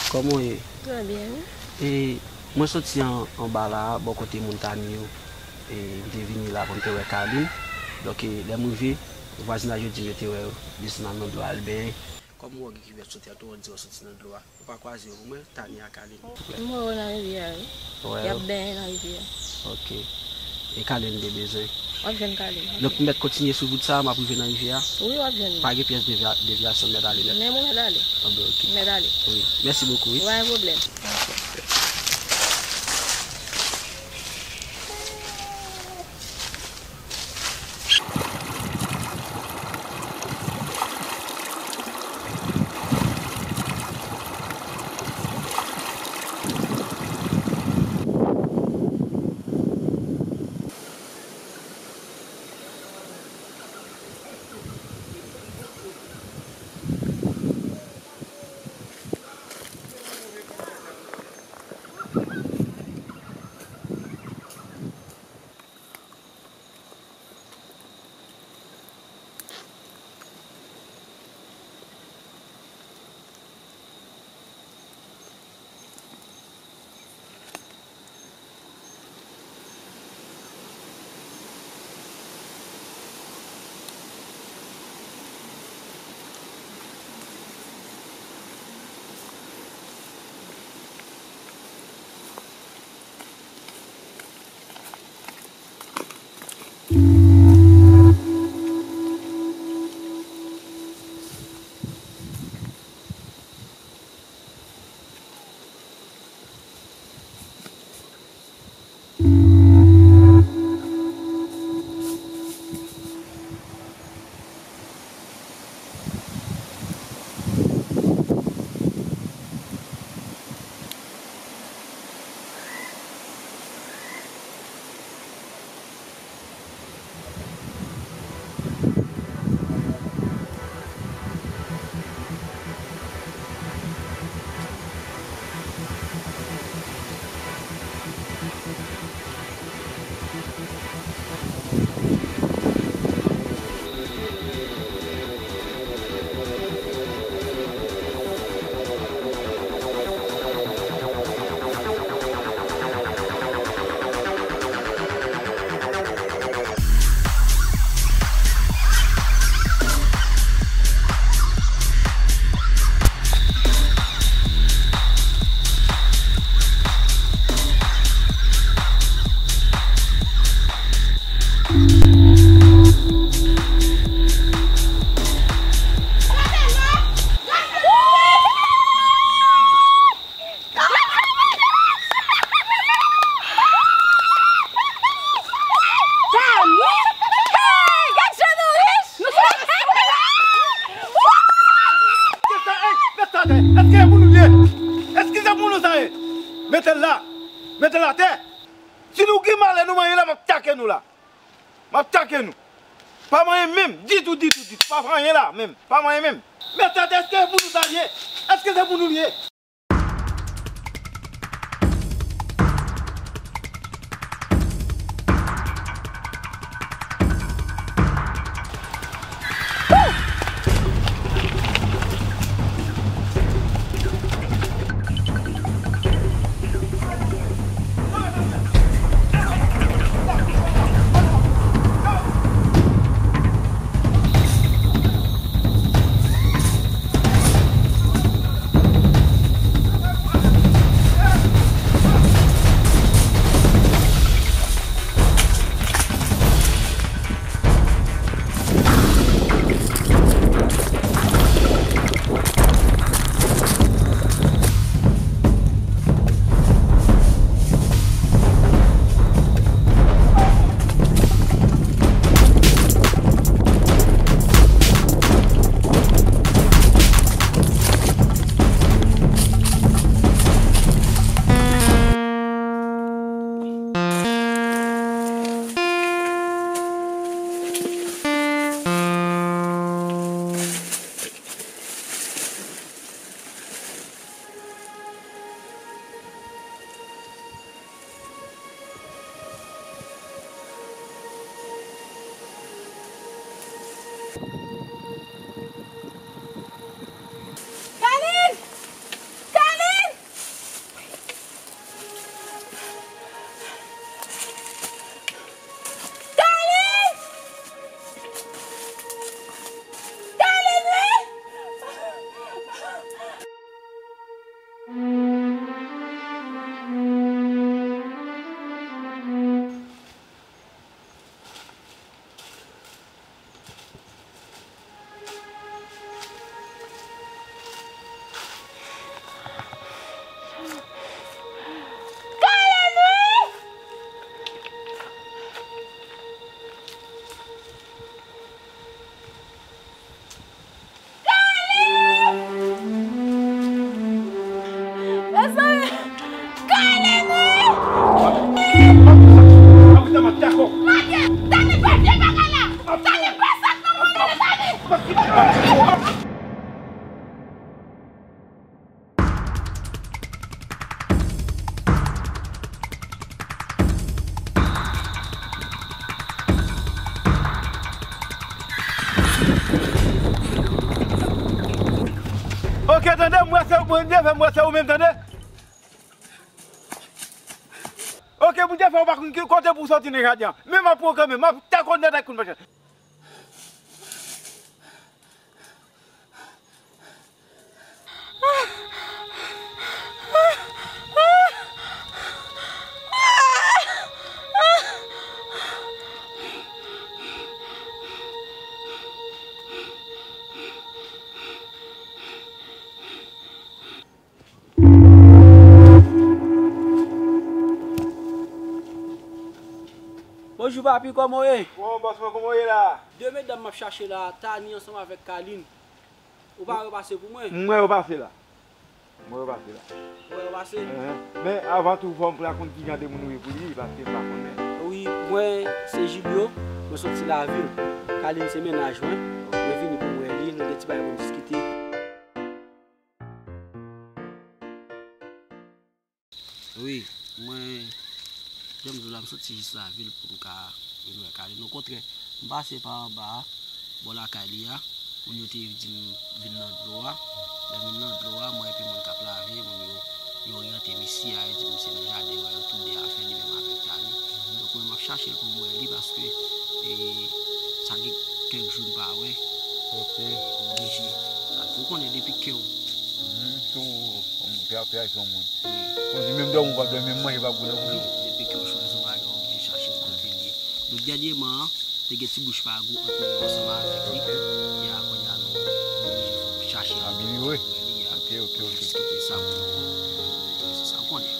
Kòman w ye? Trè byen, wi. E, mwen soti an, anba la a, bò kote moun Tani yo. E, m te vini la pou m te wè Kalin. Donk, e, lè m rive, vwazinaj yo di m yo te wè yo desann al nan dlo a al benyen. Kòm w wè gen kivèt soti a tou, on dirè w soti nan dlo a. Ou pa kwaze yo pou mwen, Tani ak Kalin? M wè yo nan rivyè a, wi. Wè yo? Y ap benyen nan rivyè a. Ok. E Kalin m te bezwen. W ap jwenn Kalin. Donk, m mèt kontinye sou wout sa a, m ap rive nan rivyè a? Wi, w ap jwenn li. Pa gen pyès devya-, devyasyon, m mèt ale nèt? Menm ou mèt ale. Ah ben, ok. M mèt ale. Wi. Mèsi bokou, wi. Pa gen pwoblèm. Tani! Hey, gad jan nou rich! Nou sou... Èske se pou nou ye? Èske se pou nou sa ye? Mete l la! Mete l atè! Si nou gen malè nou manyen la, m ap tchake nou la! M ap tchake nou! Pa manyen menm! Ditou, ditou, ditou! Pa manyen la menm! Pa manyen menm! Mete atè! Èske se pou nou sa l ye? Èske se pou nou l ye? Tande, m wè se, Bondye fè m wè se ou menm, tande. Oke, Bondye fè ou pa konn ki kote pou soti nan jaden an. Men m ap pran kanmenm, m ap ta konn nèt ak konn machin. Bonjou papi, kòman w ye? Bon, bòs mwen, kòman w ye la? De medam m ap chache la, Tani ansanm avèk Kalin. Ou pa wè yo pase pou mwen? M wè yo pase la. M wè yo pase la. Ou wè yo pase? Enhen. Men avan tou, fò m konn ki jan de moun ou ye pou li, paske m pa konnen. Wi, mwen se Julio, mwen soti lavil. Kalin se mennaj mwen. Mwen vini pou m wè li, nou gen ti bagay pou n diskite. Wi, mwen, jan m di w la, m soti jis lavil pou m ka vin wè Kalin. Okontrè, m pase pa anba a, bò lakay li a, moun yo te di m vin nan dlo a. Lè m vin nan dlo a, mwen epi moun k ap lave, moun yo, yo oryante m isi a, yo di m se nan jaden, wè yo tou de afè li menm avèk Tani. Donk, mwen, m ap chache l pou m wè li, paske, e, sa gen kèk jou m pa wè. Ok. Oblije. Sa, ou konnen depi ke w Mhm, sou, pè a, pè a, se yon moun. Wi. Konsi menm dòmi w p ap dòmi, menm manje p ap gou nan bouch ou. Wi, depi ke w chwazi yon bagay, w oblije chache l kote l ye. Donk, dènyèman an, te gen ti bouch pa gou ant mwen ansanm avèk li. Ok. Ya, kounye a, nou, nou oblije fò chache l. Ap delivre. Wè li ya. Ok, ok, ok. Diskite sa pou nou, pou nou, se sa, w konnen.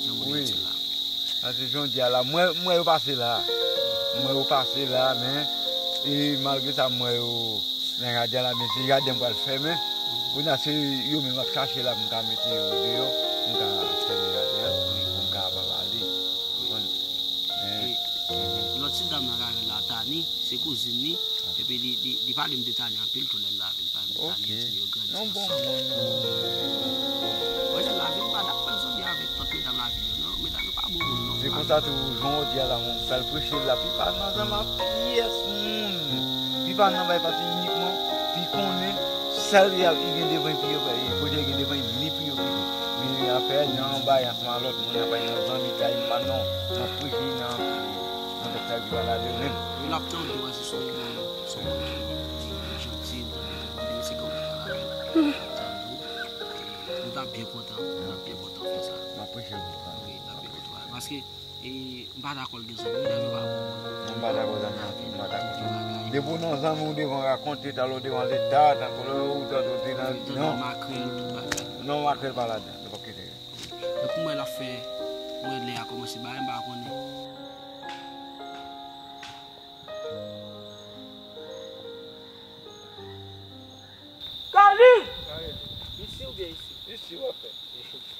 Jan moun yo di la. Sa se jan w di a la. M wè, m wè yo pase la. M wè yo pase la, men, e, malgre sa, m wè yo nan jaden la, men se jaden m pral fèmen. Kounye a se yo menm ap chache la pou m ka mete yo deyò, pou m ka fèmen jaden an, pou m ka kapab ale. Konprann? Men, e, lòt ti dam nan k avè l la, Tani, se kouzin li, epi li, li, li pale m de Tani anpil tou lè l la. Li pale m de Tani, li di m yo grandi ansanm. Yon bon moun. Mwen, jan lavil pa dakò l zanmi avèk lòt medam lavil yo, non. Medam yo pa bon moun, non. Se konsa tou, jan w di a la, mwen, m pral preche la, pi pa nan zanmi a pyès moun. Pi pa nan bay pati inikman, pi konnen, sèl li ap, li gen devan pi yo, kote li gen devan li, li pi yo kite. Men afè nan bay ansanm a lòt moun, nan bay nan zanmi kay m pa non, nan preche nan, nan tèt sa ki pa lade menm. Yo l ap tande w, se son moun, son moun ki, ki, ki janti, m tande l, m tande l, se kòm m ta pale avè l. Tande w, e, nou t ap byen kontan, nou t ap byen kontan fè sa. M ap preche pou sa. Wi, n ap byen kontan. Paske, e, m pa dakò l gen zanmi, medam yo pa bon moun. Non, m pa dakò zanmi anpil, m pa dakò. Depi w nan zanmi w devan rakonte, talè w devan leta, tankou lè ou tande w te nan, non. Makrèl, tout bagay. Non, makrèl pa ladan, se pa kite. Donk, mwen l ap fè, mwen lè a kòmanse bay, m pa konnen. Kalin! Isi oubyen isi? Isi w ap fè.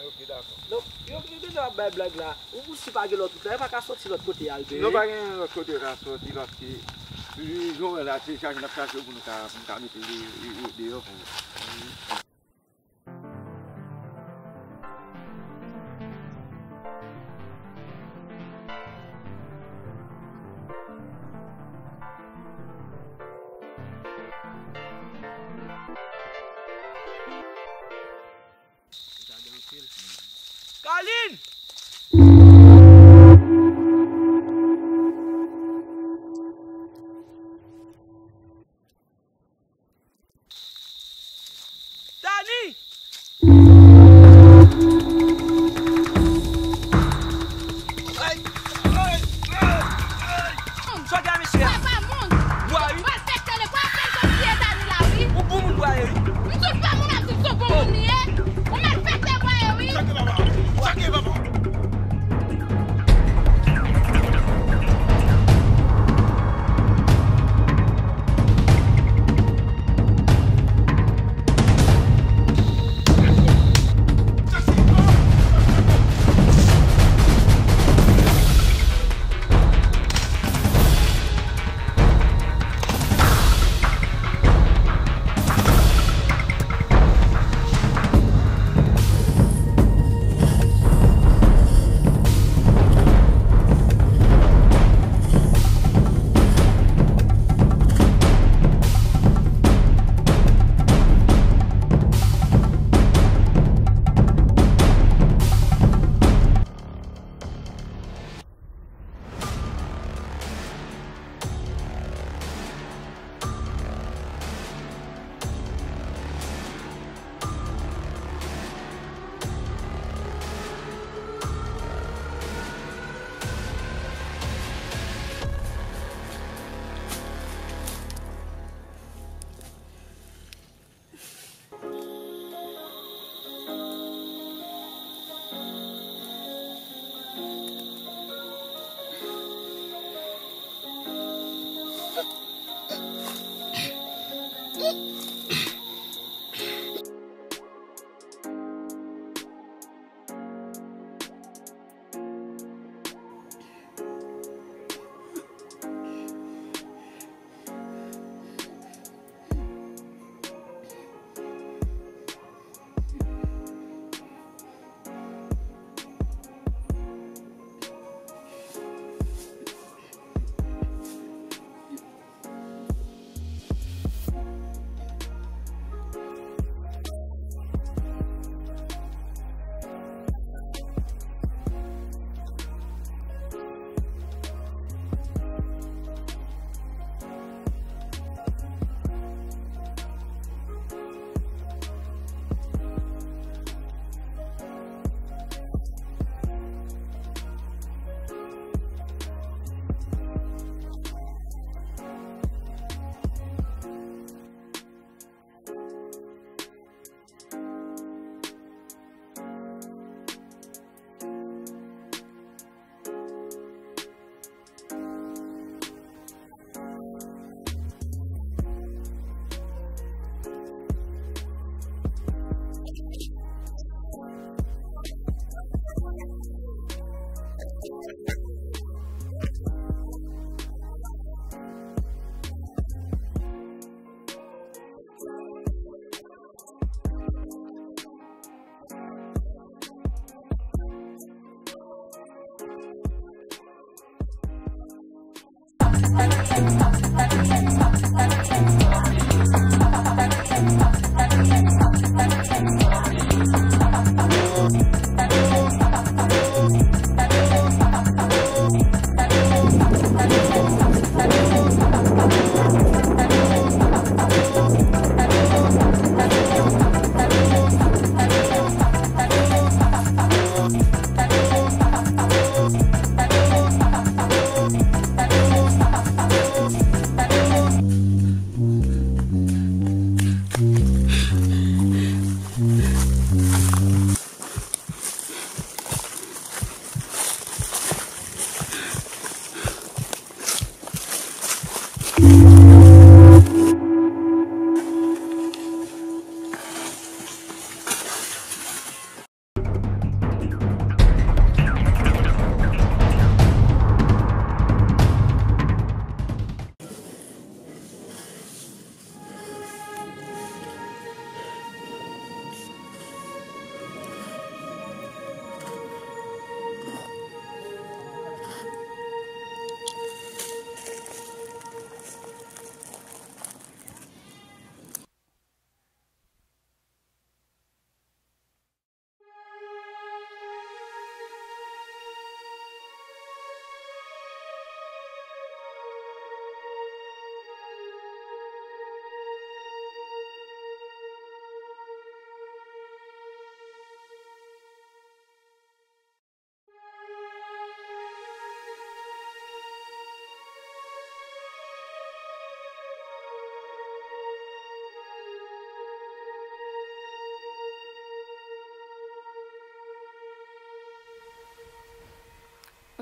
Ok, dakò. Donk, yo, yo gentan ap bay blag la. Ou pou si pa gen lòt wout la, yo pa ka soti lòt kote al benyen? Non, pa gen lòt kote yo ka soti, paske, jan w wè la, se chache n ap chache yo pou nou ka, pou nou ka mete yo, yo, yo deyò pou yo. Kalin!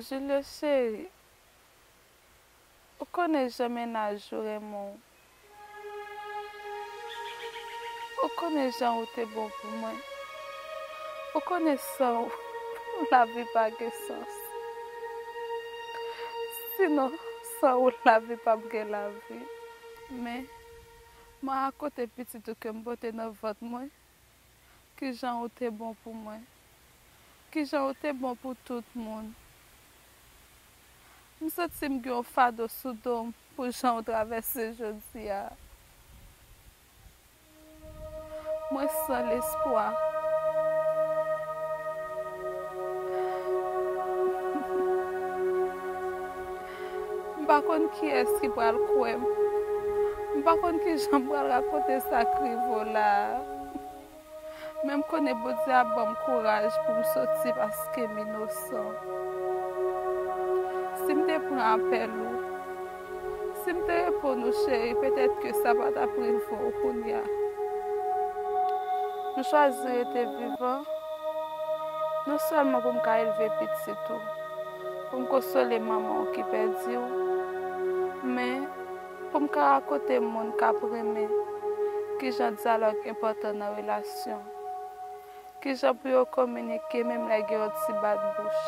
Julio cheri, ou konnen jan mennaj ou renmen w. Ou konnen jan ou te bon pou mwen. Ou konnen san ou, lavi pa gen sans. Sinon, san ou, lavi p ap gen lavi. Men, mwen rakonte pitit ou ke m pote nan vant mwen. Kijan ou te bon pou mwen. Kijan ou te bon pou tout moun. M santi m gen yon fado sou do m pou jan ou travèse jodi a. Mwen san lespwa. M pa konn kiyès ki pral kwè m. M pa konn kijan m pral rakonte sa k rive w la a. Men m konnen Bondye ap ban m kouraj pou m soti paske m inosan. Si m te pran apèl ou, si m te reponn ou cheri, petèt ke sa pa t ap rive w kounye a. M chwazi rete vivan, non sèlman pou m ka elve pitit ou, pou m konsole manman w ki pèdi w, men pou m ka rakonte moun k ap renmen Kijan dyalòg enpòtan nan relasyon? Kijan pou yo kominike menm lè gen yon ti bat bouch?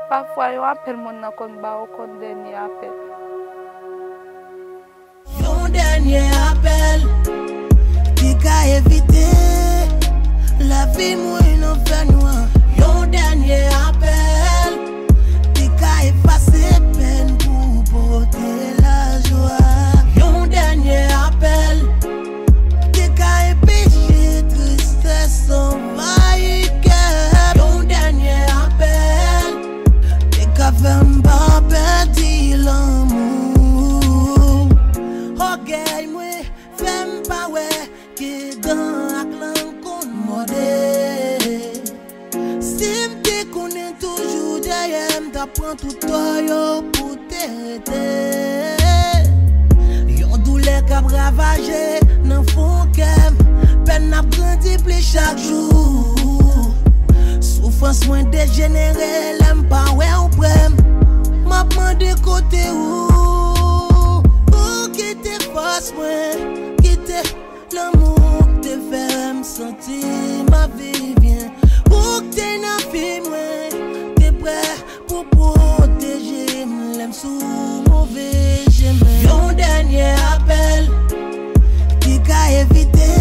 Pafwa, yon apèl moun nan konn ba w konn dènye apèl. Yon dènye apèl ki ka evite lavi mwen nan fènwa. Yon dènye apèl ki ka efase pèn pou pote lajwa. Yon dènye apèl ki ka enpeche tristès anvayi kè m. Yon dènye apèl ki ka fè m pa pèdi lanmou. Ògèy mwen fè m pa wè ke dan ak lang konn mòde. Si m te konnen toujou dèyè m t ap pran tout tò yo pou te rete. Yon doulè k ap ravaje nan fon kè m. Pèn ap grandi plis chak jou. Soufrans mwen dejenere lè m pa wè w prè m. M ap mande kote ou. Ou kite fòs mwen, kite lanmou k te fè m santi m ap viv byen. Ou k te nan vi mwen, te prè pou pwoteje m lè m sou move chemen. Yon dènye apèl ki ka evite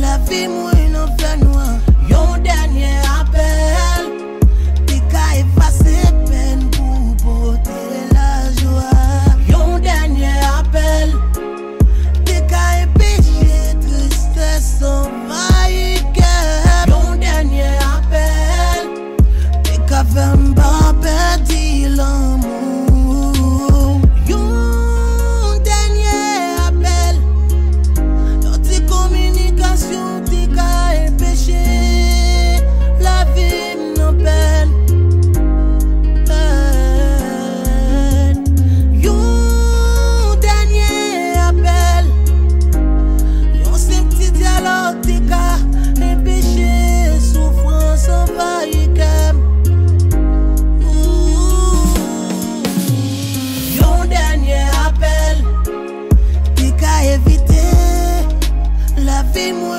lavi mwen nan fènwa. Yon dènye apèl ki ka efase pèn pou pote lajwa. Yon dènye apèl ki ka enpeche tristès anvayi kè m. Yon dènye apèl ki ka fè m pa pèdi lanmou. Yon dènye apèl, yon ti kominikasyon ki ka enpeche lavi m nan pèn. Yon dènye apèl, yon senp ti dyalòg te ka enpeche soufrans anvayi kè m. Yon dènye apèl ki ka evite lavi mwen.